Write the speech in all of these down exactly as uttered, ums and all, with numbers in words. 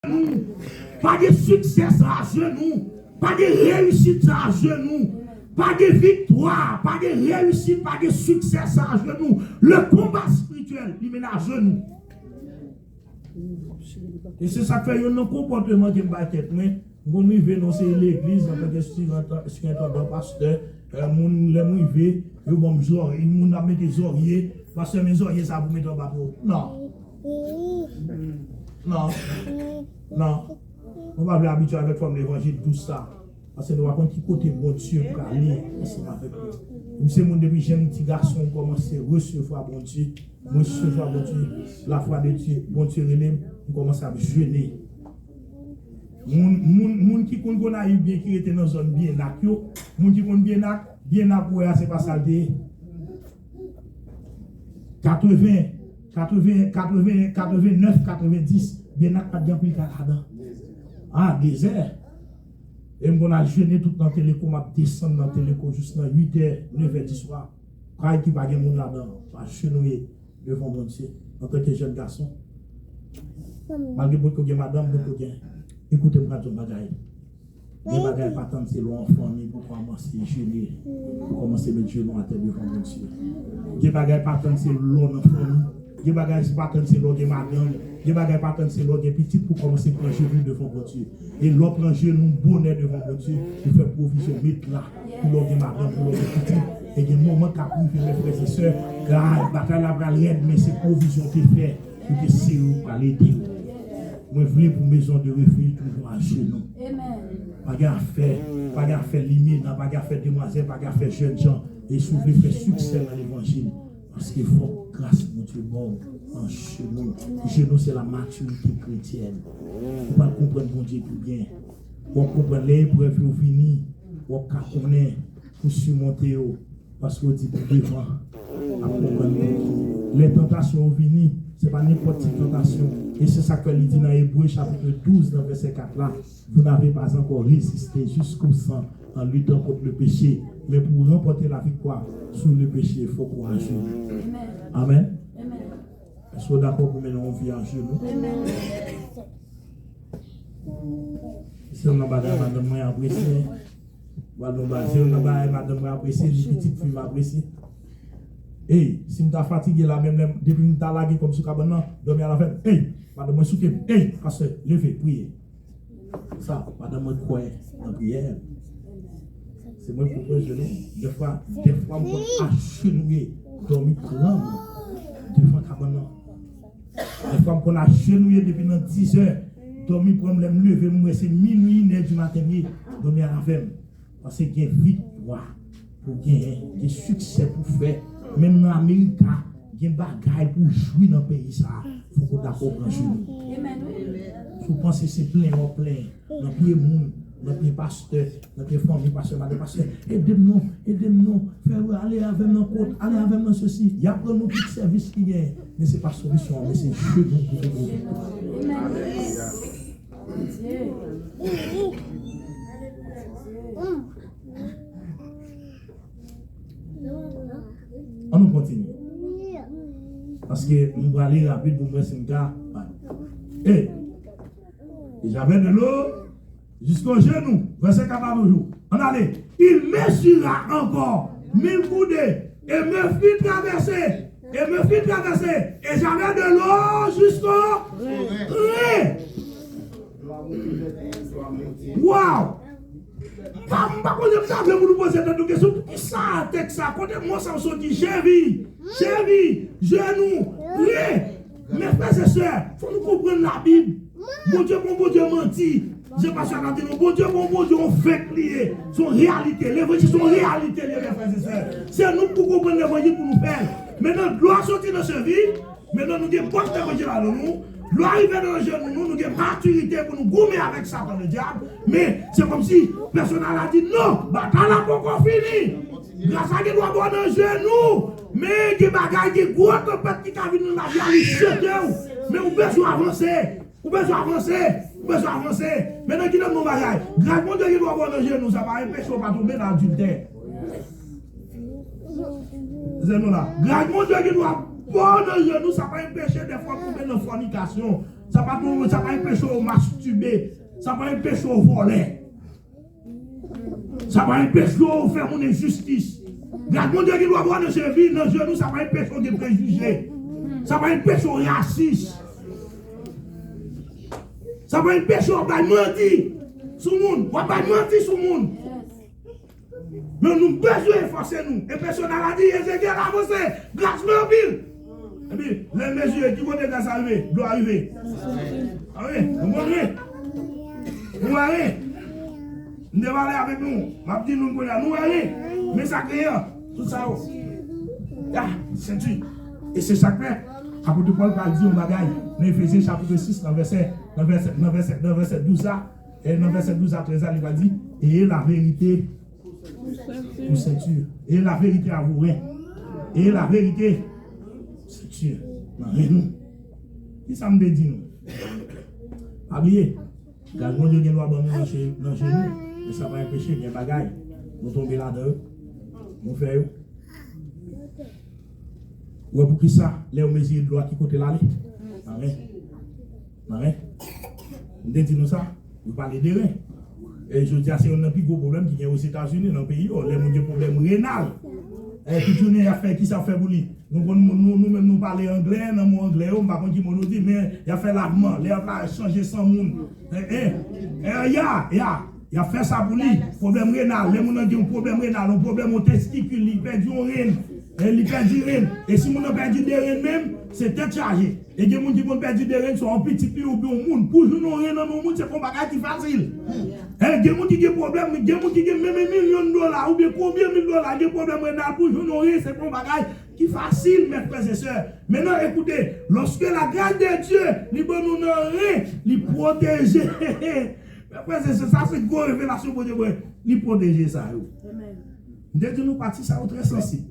ajenou. Pa gen siksè san ajenou. Pa gen reyisit san ajenou. Pa gen viktwa, pa gen reyisit, pa gen siksè san ajenou. Le konba espirityèl, li mennen ajenou. E se sa k fè youn nan konpòteman ke m bay tèt mwen, m konn rive nan seri legliz antanke sirentandan, pastè, eh, moun, lè m rive, yo ban m zòrye, moun ap mete zòrye, pastè, men zòrye sa pou mete anba po. Non. Non. Non. Mwen pa vle abitye avèk fòm levanjil dous sa. Paske nou pa konn ki kote Bondye prale ansanm avèk nou. M se moun depi jenn ti gason, m kòmanse resevwa Bondye. M resevwa Bondye. Lafwa de Dye. Bondye rele m, m kòmanse ap jene. Moun, moun, moun ki konn Gonayiv byen, ki rete nan zòn Byenak yo, moun ki konn Byenak, Byenak ou wè a, se pa sa l te ye. Katreven, katreven, katreven, katreven nèf, katreven dis, Byenak pa t gen anpil kay ladan. A, dezè. E m konn al jene tout nan Teleko, m ap desann nan Teleko jis nan uit è, nèf è di swa. Kay ki pa gen moun ladan, m ajenouye devan Bondye, antanke jèn gason. Malgre m potko gen madanm, m potko gen. Ekoute m, m pral di w yon bagay. Gen bagay pa tann se lè w an fanmi pou w kòmanse jene, pou w kòmanse met jenou atè devan Bondye. Gen bagay pa tann se lè w nan fanmi. Gen bagay pa tann se lè w gen madanm. Gen bagay pa tann se lè w gen pitit pou w kòmanse pran jenou devan Bondye. E lè w pran jenou bonè devan Bondye, ou fè pwovizyon, met la pou lè w gen madanm, pou lè w gen pitit. E gen moman k ap rive, mes frères et sœurs, kay, batay la pral rèd, men se pwovizyon w te fè. Pou ke se yo k pral ede w. Mwen vle pou Maison de Refuge toujou ajenou. Pa gen afè, pa gen afè limena, pa gen afè demwazèl, pa gen afè jènjan. E si w vle fè siksè nan levanjil, paske fòk gras Bondye ba w ajenou. Jenou se la matirite kretyèn. Ou pral konprann Bondye pi byen. W ap konprann lè eprèv yo vini, w ap ka konnen pou simonte yo. Paske w di pou devan ap konprann nou. Lè tantasyon yo vini, se pa nenpòt ti tantasyon. E se sa k fè li di nan Ebre chapit douz, nan vèsè kat la, vous n'avez pas encore résisté jusqu'au sang en luttant contre le péché, mais pour remporter la victoire sur le péché, fòk ou ajenou. Amèn. Èske w dakò pou mennen yon vi ajenou? Se yon nan bagay madanm mwen apresye. Pral nan bagay, se yon nan bagay madanm mwen apresye, li pitit fi m apresye. Ey, si m ta fatige la, menm lè m, depi m ta lage kò m sou kabann nan, dòmi al avè m. Ey, madanm mwen souke m. Ey, pastè, leve, priye. Sa, madanm mwen kwè nan priyè. Se mwen ki pran jenou. Dèfwa, dèfwa m konn ajenouye, dòmi pran m devan kabann nan. Dèfwa m konn ajenouye depi nan dizè, dòmi pran m, lè m leve, m wè se minwi, inè di maten m ye, dòmi al avè m. Paske gen viktwa pou genyen, gen siksè pou fè. Menm nan Amerika, gen bagay pou jwi nan peyi sa a. Fòk ou dakò pran jenou. Si w panse se plenyen w ap plenyen nan pye moun, nan pye pastè, nan pye fanmi, pastè, madanm pastè, ede m non, ede m non, fè ale avè m nan kot, ale avè m nan sesi. Y ap rann nou tout sèvis ki genyen. Men se pa solisyon an, men se jenou pou nou gen viktwa. Ann nou kontinye. Paske nou prale rapid pou m wè si m ka. E, et j'avais de l'eau jusqu'aux genoux. Vèsè kat la toujou. Ann ale. Il mesura encore mille coudées et me fit traverser. Et me fit traverser. Et j'avais de l'eau jusqu'aux reins. Wow! M pa, m pa konnen, m ta vle pou nou poze tèt nou kesyon, poukisa tèks sa, kote mo sa yo soti? Jevi, jevi, jenou, re. Mes frères et sœurs, fò nou konprann Labib. Bondye pa yon Bondye manti. Jan pastè a di nou, Bondye pa yon Bondye yon fèk li ye. Se yon reyalite. Levanjil se yon reyalite li ye, mes frères et sœurs. Se nou k pou konprann levanjil pou nou fè l. Mentnan, dlo a soti nan jevi. Mentnan nou gen bòt levanjil ladan nou. Dlo a rive nan jenou nou, nou gen matirite pou nou goumen avèk Satan ledyab. Men, se kòmsi pèsonaj la di, non, batay la poko fini. Gras la gen dwa ba w nan jenou. Men gen bagay, gen gwo tanpèt ki ka vin nan lavi a, li jete w. Men ou bezwen avanse. Ou bezwen avanse. Ou bezwen avanse. Mentnan, kite m di w yon bagay. Gras Bondye gen dwa ba w nan jenou, sa pa enpeche w pa tonbe nan adiltè. Zeno la. Gras Bondye gen dwa ba w nan jenou, sa pa enpeche dèfwa w tonbe nan fònikasyon. Sa pa tou, sa pa anpeche w mastibe. Sa pa anpeche w vòlè. Sa pa anpeche w fè moun enjistis. Gad Bondye gen dwa ba w nan je vi, nan je nou, sa pa anpeche w gen prejije. Sa pa anpeche w rasis. Sa pa anpeche w ap bay manti sou moun. W ap bay manti sou moun. Men nou bezwen efòse nou. Ezekyèl a di, Ezekyèl avanse, gras mwen anpil. Epi, lè l mezire, ki kote gras la rive? Dlo a rive. A wi, nou konn wi. Nou wè wi. M te pale avèk nou. M ap di nou kounye a, nou wè wi. Men sa k genyen an. Tout sa yo. Ah, senti. E se sa k fè. Apot Pòl pral di yon bagay. Nan Efezyen chapit sis, nan vèsè, nan vèsè, nan vèsè, nan vèsè douz la. E nan vèsè douz a trèz la, li pral di, ayez la vérité pour ceinture. Ayez la vérité à vos reins. Ayez la vérité pour ceinture. Nan ren nou. Ki sa m te di nou? Pa bliye, gras Bondye gen dwa ban nou nan je, nan je nou, men sa pa anpeche gen bagay nou tonbe ladan yo, nou fè yo. Ou wè poukisa lè yo mezire dlo a ki kote l ale? Nan ren. Nan ren. M te di nou sa, yo pale de ren. E jodi a se youn nan pi gwo pwoblèm ki gen Ozetazini, nan peyi yo. Lè moun gen pwoblèm renal, e tout jounen y ap fè, kisa y ap fè pou li? Nou konn, nou, nou menm nou pale anglè, nan mo anglè yo, m pa konn ki mo nou di, men y ap fè lavman, lè y ap la chanje san moun. E, e, e, ya, ya, y ap fè sa pou li. Pwoblèm renal, lè moun nan gen yon pwoblèm renal, yon pwoblèm yon testikil, li pèdi yon ren, e li pèdi ren. E si moun nan pèdi de ren menm, se tèt chaje. E gen moun ki konn pèdi de ren, swa yon pitit li oubyen yon moun. Pou jwenn yon ren nan men yon moun, se pa yon bagay ki fasil. E gen moun ki gen pwoblèm, gen moun ki gen menm milyon dola oubyen konbyen mil dola, gen pwoblèm renal, pou jwenn yon ren, se pa yon bagay ki fasil, mes frères et sœurs. Maintenant, écoutez, lorsque la grâce de Dieu li ban nou nan ren, li pwoteje. Mes frères et sœurs, sa se gwo revelasyon Bondye ban, li pwoteje sa yo. M te di nou pati sa yo trè sansib.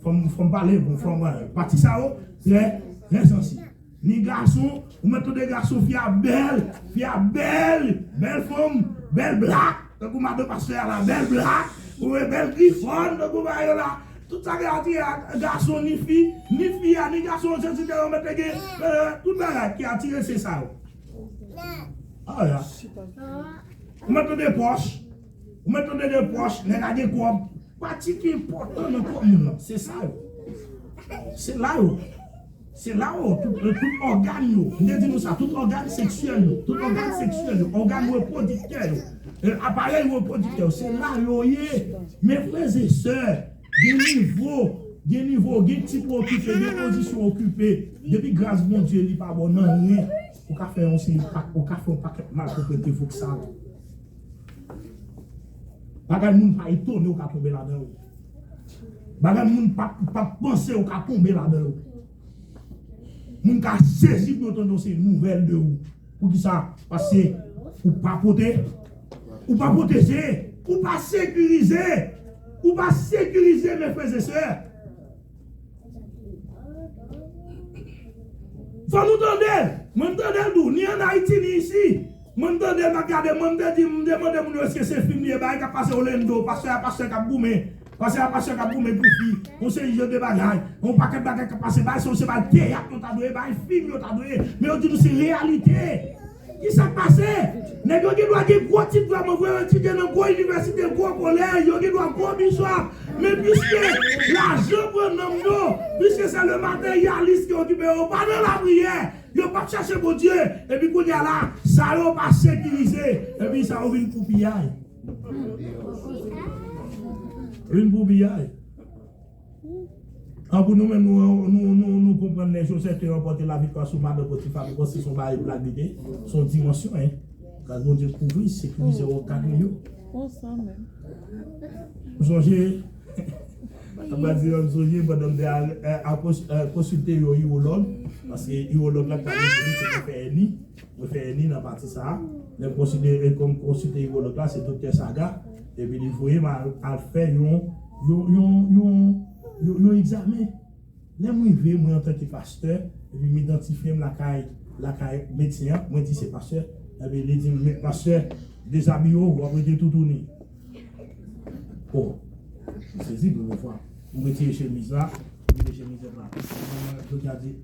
Fò m, fò m pale, bon, fò m, pati sa yo trè, trè sansib. Ni gason, ou mèt tande gason, fi a bèl, fi a bèl, bèl fanm, bèl blak, tankou madan pastè a la, bèl blak, ou wè bèl grifòn, tankou ba yo la. Tout sa ki atire a gason, ni fi, ni fi a, ni gason, se ti yo mèt gen, euh, tout bagay ki atire se sa yo. Ah, ya. Ou mèt tande pòch, ou mèt tande de pòch, nèg la gen kòb. Pati ki enpòtan nan kò moun nan, se sa yo. Se la yo. Se la yo, tout, tout ògàn yo. M te di nou sa, tout ògàn seksyèl yo. Tout ògàn seksyèl yo. Ògàn repwodiktè yo. E, aparèy repwodiktè yo. Se la yo ye. Mes frères et sœurs, gen nivo, gen nivo, gen tit ou okipe, gen pozisyon ou okipe. Depi gras Bondye li pa ba w nan ren, ou ka fè yon seri, ou ka fè yon pakèt malpwoprete, fòk sa. Bagay moun pa etone ou ka tonbe ladan yo. Bagay moun pa, pa panse ou ka tonbe ladan yo. Moun ka sezi pou yo tande yon seri nouvèl de ou. Poukisa? Paske ou pa pote, ou pa pwoteje, ou pa sekirize, ou pa sekirize, mes frères et sœurs. Fò nou tande l. Mwen m tande l tou, ni ann Ayiti, ni isi. Mwen m tande l, m ap gade, mwen m te di, m te mande moun yo èske se fim li ye, bagay k ap pase Orlando, pastè a, pastè k ap goumen. Pastè a, pastè k ap goumen pou fi. Yon seri de bagay. Yon pakèt bagay k ap pase, bagay sa yo se bagay teyat yo ta dwe ye, bagay fim yo ta dwe ye. Men yo di nou se reyalite. Kisa k pase? Nèg yo gen dwa gen gwo tit vrèman vre, yo etidye nan gwo inivèsite, gwo kolèj, yo gen dwa gwo bishop. Men piske lajan pran nanm yo, piske se le materyalis ki okipe yo, yo pa nan lapriyè, yo p ap chache Bondye, epi kounye a la, sa yo pa sekirize, epi sa yo vin pou piyay. Vin pou piyay. An pou nou menm, nou, nou, nou, nou konprann lè Joseph te ranpòte laviktwa sou madan Potifa, nou panse se yon bagay blag li te, se yon dimansyon, en. Gras Bondye kouvri, sekirize ògàn yo. Konsa menm. M sonje, m ap di, m sonje pandan m te al, eh, al kons-, eh, konsilte yon iwològ, paske iwològ la t ap di mwen fè èni. Mwen fè èni nan pati sa a. Lè m konsidere kòm konsilte iwològ la, se Doktè Saga. Epi li voye m al, al fè yon, yon, yon, yon, yon, yon egzamen. Lè m rive, mwen antanke pastè, epi m idantifye m lakay, lakay medsen an, mwen di se pastè. Epi li di m, "Men pastè, dezabiye w, w ap rete toutouni." Bon, m sezi premye fwa. M retire chemiz la, m retire chemiz la. Doktè a di,